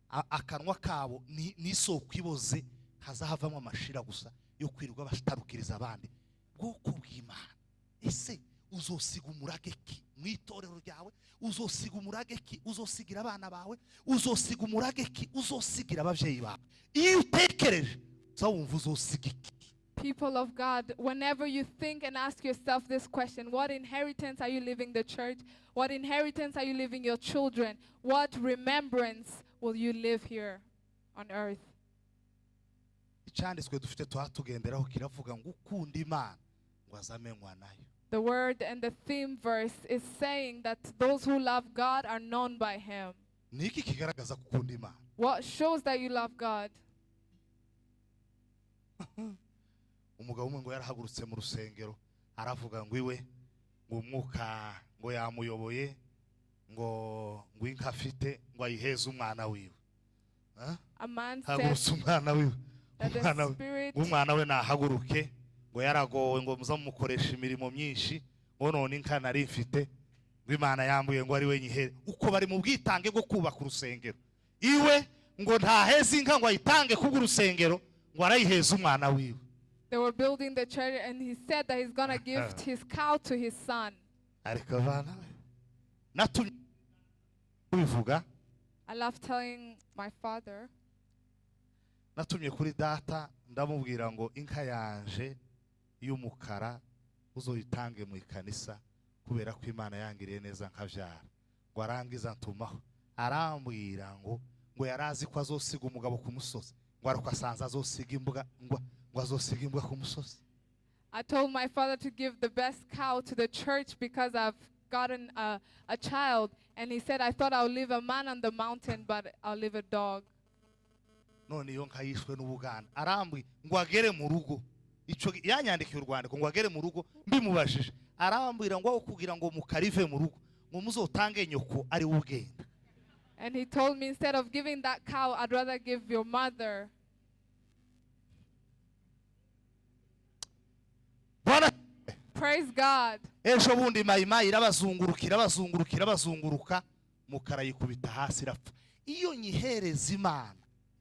Akanwa kabo ni isoko iboze, hazahavamo amashira gusa yo kwirirwa batarukiriza abandi. Bwoko bw'Imana, ese uzosiga umurage ki mu itorero ryawe? Uzosiga umurage ki uzosigira abana bawe? Uzosiga umurage ki uzosigira ababyeyi bawe? Iyo utekereje, uza wumva uzosiga iki? People of God, whenever you think and ask yourself this question, what inheritance are you leaving the church? What inheritance are you leaving your children? What remembrance will you leave here on earth? Icyanditswe dufite tuha tugenderaho kiravuga ngo ukunda Imana ngo azamenywa nayo. The word and the theme verse is saying that those who love God are known by Him. Ni iki kigaragaza ko ukunda Imana? What shows that you love God? Umugabo umwe ngo yarahagurutse mu rusengero, aravuga ngo iwe ngo umwuka ngo yamuyoboye ngo inka afite ngo ayiheze umwana wiwe. Ah? A man said Hagurutse umwana wiwe, that the umwana we, spirit ngo umwana we nahaguruke, ngo yaragowe, ngo muza mumukoresha imirimo myinshi, ngo none inka nari mfite, ngo Imana yambuye ngo ari we nyihere. Uko bari mu bwitange bwo kubaka urusengero, iwe ngo ntaheze inka ngo ayitange kubw'urusengero, ngo arayiheza umwana wiwe. They were building the church, and he said that he's gonna gift his cow to his son. Ariko abana be, natumye kubivuga. I love telling my father. Natumye kuri data, ndamubwira ngo inka yanje y'umukara uzoyitange mu ikanisa, kubera ko Imana yangiriye neza nkabyara. Ngo arangiza ntumaho, arambwira ngo yari azi ko azosiga umugabo ku musozi, ngo ariko asanze azosiga imbwa, ngo azosiga imbwa ku musozi. I told my father to give the best cow to the church because I've gotten a child. And he said, "I thought I'll leave a man on the mountain, but I'll leave a dog." None iyo nka yishwe n'ubuganda. Arambwi ngo agere mu rugo, ico yanyandikiye urwandiko, ngo agere mu rugo mbimubajije, arambwira ngo aho kugira ngo mukarive mu rugo, ngo muzotange nyoko ari we ugenda. And he told me, "Instead of giving that cow, I'd rather give your mother." Bwana. Praise God. Ejo bundi mayimayi irabazunguruka, irabazunguruka, irabazunguruka, mukara yikubita hasi irapfa. Iyo nyihereza Imana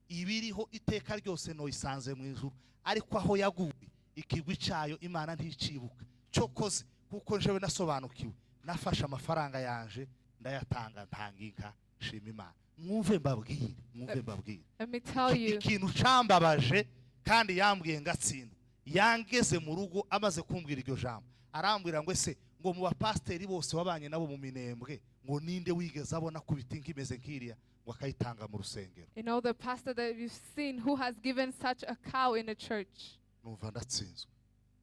ibiriho iteka ryose, noyisanze mu ijuru, ariko aho yaguye ikigwi cyayo Imana nticibuka. Cyokoze kuko njewe nasobanukiwe, nafashe amafaranga yanje ndayatanga, ntanga inka, shima Imana. Mwumve mbabwire, mwumve mbabwire. Let me tell you. Ikintu cambabaje, kandi yambwiye ngatsindwa, yangeze mu rugo amaze kumbwira iryo jambo, arambwira ngo ese ngo mu bapasiteri bose wabanye nabo mu Minembwe, ngo ninde wigeze abona kubita inka imeze nk'iriya ngo akayitanga mu rusengero? You know, the pastor that you've seen who has given such a cow in a church. Numva ndatsinzwe.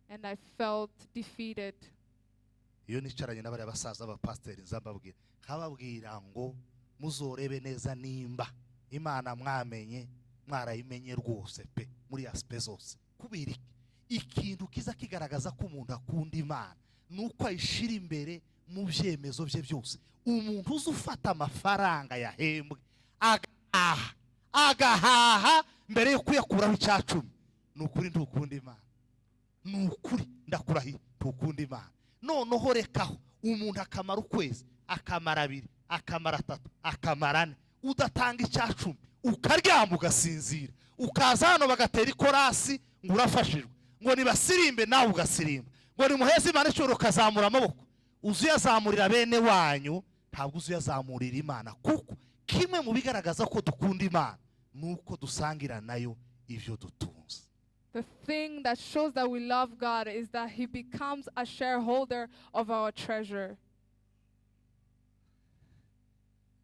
And I felt defeated. Iyo nicaranye n'abariya basaza b'abapasiteri, nza mbabwira, nkababwira ngo muzorebe neza nimba Imana mwamenye mwarayimenye rwose pe, muri aspects zose. Kubera iki? Ikintu kiza kigaragaza ko umuntu akunda Imana ni uko ayishyira imbere mu byemezo bye byose. Umuntu uzi ufata amafaranga yahembwe agahaha, agahaha mbere yo kuyakuraho icya cumi, ni ukuri ntukunda Imana. Ni ukuri ndakurahiye, ntukunda Imana. Noneho rekaho umuntu akamara ukwezi, akamara 2, akamara 3, akamara 4 udatanga icya cumi, ukaryama ugasinzira, ukaza hano bagatera ikorasi ngo urafashijwe. Ngo nibasirimbe nawe ugasirimba, ngo nimuheze Imana icyubahiro ukazamura amaboko. Uzuyazamurira bene wanyu, ntabwo uzuyazamurira Imana, kuko kimwe mu bigaragaza ko dukunda Imana ni uko dusangira nayo ibyo dutunze. The thing that shows that we love God is that He becomes a shareholder of our treasure.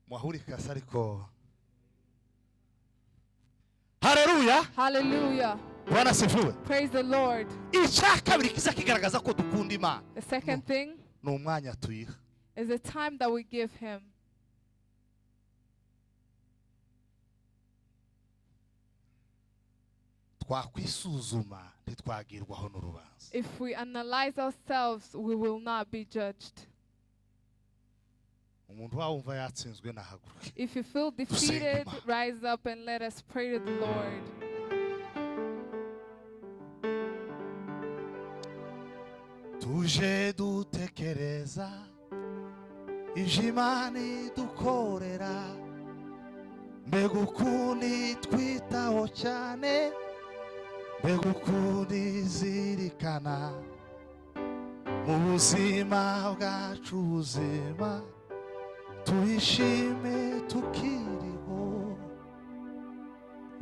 Mwahurikase ariko haleluya. Hallelujah. Bwana asifiwe. Praise the Lord. Icya kabiri kiza kigaragaza ko dukunda Imana The second thing ni umwanya tuyiha. is the time that we give Him. Twakwisuzuma ntitwagirwaho n'urubanza. If we analyze ourselves, we will not be judged. Umuntu wawumva yatsinzwe nahaguruke. If you feel defeated, rise up and let us pray to the Lord. Tuje dutekereza ivyo Imana idukorera, mbega ukuntu itwitaho cyane, mbega ukuntu izirikana mu buzima bwacu, ubuzima tuyishime tukiriho.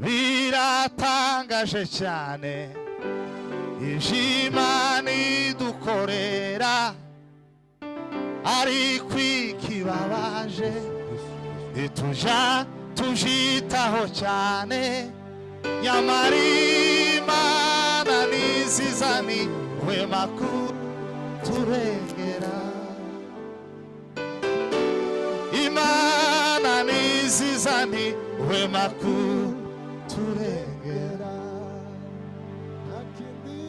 Biratangaje cyane ivyo Imana idukorera, ariko ikibabaje ntituja tubyitaho cyane. Nyamara Imana ni nziza, ni wema kuturengera. Imana ni nziza, ni wema kuturengera.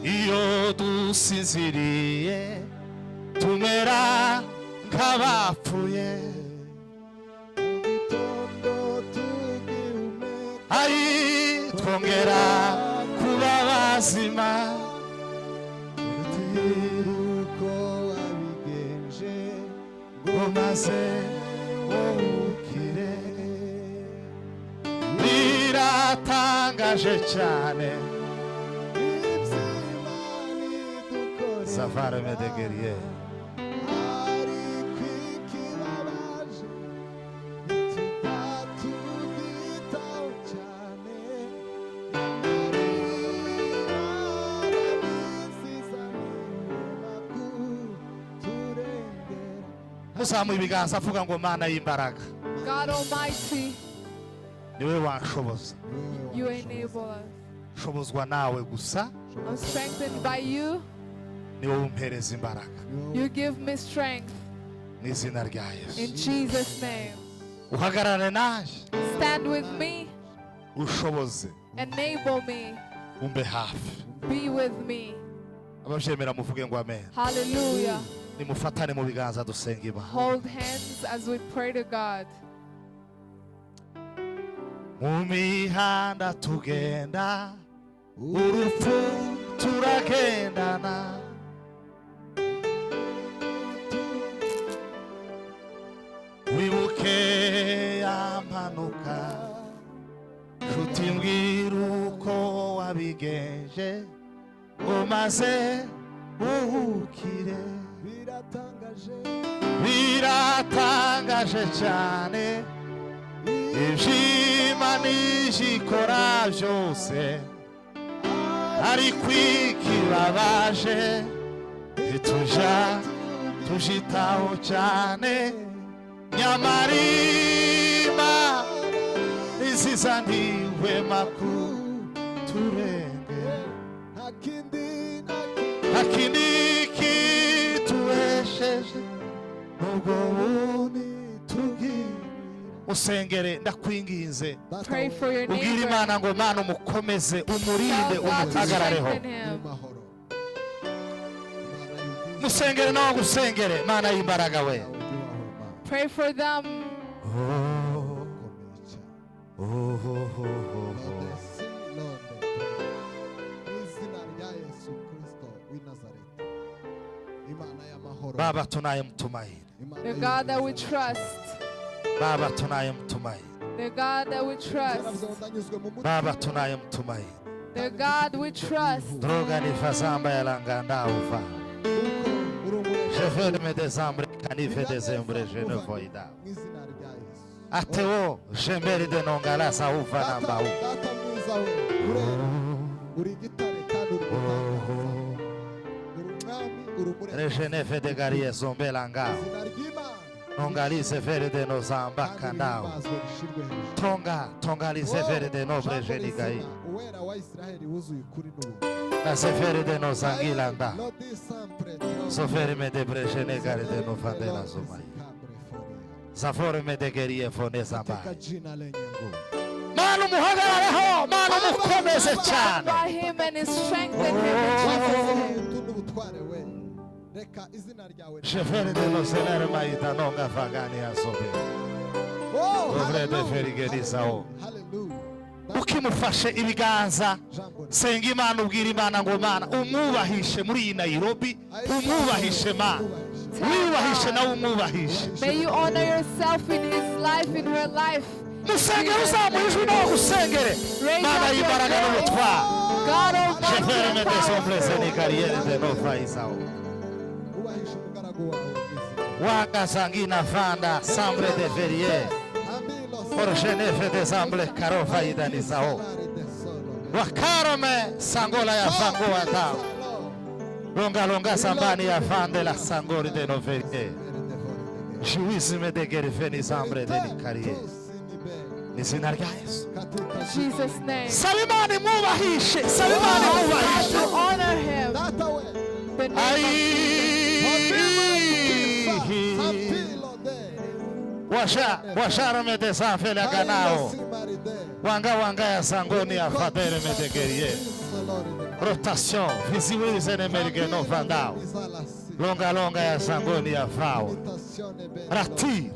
Iyo dusinziriye tumera nk'abapfuye, ayi twongera kuba bazima. Uko wabigenje ngo maze wowe. Biratangaje cyane. Savare Medegerie. Ariko ikibabaje ntitubyitaho cyane, nyamara nziza kuturengera. Muzamuye ibiganza avuga ngo Mana y'imbaraga, God Almighty, niwe wanshoboza. you enable us. Nshobozwa nawe gusa, I'm strengthened by you. niwe umpereza imbaraga. You give me strength. Mu izina rya Yesu. In Jesus' name. Uhagarare nanjye. Stand with me. Ushoboze. Enable me. Umbe hafi. Be with me. Ababyemera muvuge ngo amen. Hallelujah. Nimufatane mu biganza dusenga Imana. Hold hands as we pray to God. Mu mihanda tugenda, urupfu turagendana, wibuke ya mpanuka, nshuti mbwira uko wabigenje ngo maze uhukire. Biratangaje, biratangaje cyane ivyo Imana ikora byose, ariko ikibabaje ntituja tujitaho cyane. Nyamara Imana nziza ntihwema kuturengera. Nta kindi kituhesheje ubwo bundi tubwire. Usengere ndakwinginze, Pray for your ubwire neighbor. Imana ngo Mana umukomeze, umurinde, Tell God to umuhagarareho. strengthen him. Musengere nawe ngusengere, Mana y'imbaraga we. Pray for them. Oh, oh, oh, oh, oh. Baba tunayemtumaini, The God that we trust. Baba tunayemtumaini, The God that we trust. Baba tunayemtumaini. The God we trust. Droga ni fazamba ya langanda uva. Kuko uri umuremyi. Je veux me désembre canive désembre je ne voida. Mu izina rya Yesu. Ateo jemberi de nongalasa uva Data namba u. Data mwiza we urera uri igitare kandi uri igitangaza uri umwami uri umuremyi Regeneve de garie zombe langa. izina ry'Imana Nongalize vere de nozamba kandi kandao. rihimbazwe rishirwe hejuru Tonga tongalize vere de nobre Jambo jenigai. rizima, uwera wa Israheli wuzuye ukuri n'ubuntu La severe de nozangilanda. Lodi sempre Soferme de brejenegare de novandela zomai. Zaforme de gerie fonezamba. katika jina lenye nguvu Mana umuhagarareho, mana umukomeze Stand cyane. by him and strengthen him in Jesus' name. Ubuntu n'ubutware we reka izina ryawe Jevere de nozelere maida nonga vagani azobe. Oh, Dobre de hallelujah, ferigerizao. hallelujah. Data, Ukimufashe ibiganza jambo senga Imana ubwira Imana ngo Mana umwubahishe muri iyi Nairobi umwubahishe Mana wiyubahishe nawe umwubahishe May you honor yourself in his life, in her life. musengere uzamuye ijwi nawe agusengere Raise Mana up your y'imbaraga voice. n'ubutware God Almighty Jevere and me desombre powerful. zenikariyere de nova izao ubahishe umugaragu wawe mu izina. wakazangina vanda sambre de verier Ambilo orgeneve desamble karova idanizao salare de solo. wakarome sangola ya vangoa dao longa longa sambani ya vande la sangori de noverier juizime de geriveni sambre de nikarie n'izina rya Yesu In Jesus' name. saba Imana imwubahishe saba Imana God imwubahishe to honor him. Data we The name of Ai Sampilo de washa washarome desanfele ganao wanga wanga ya sangoni ya fadere medegerie rotation viziwize nemerigeno vandao longa longa ya sangoni ya vao ratir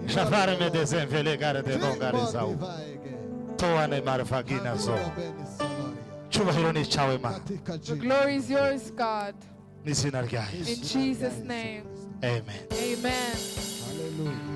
javare me desenvele gare de longa rizao toane marvagina zo cyubahiro ni cyawe Mana The glory is yours, God. n'izina rya In Yesu Jesus' name. amen Amen. Hallelujah.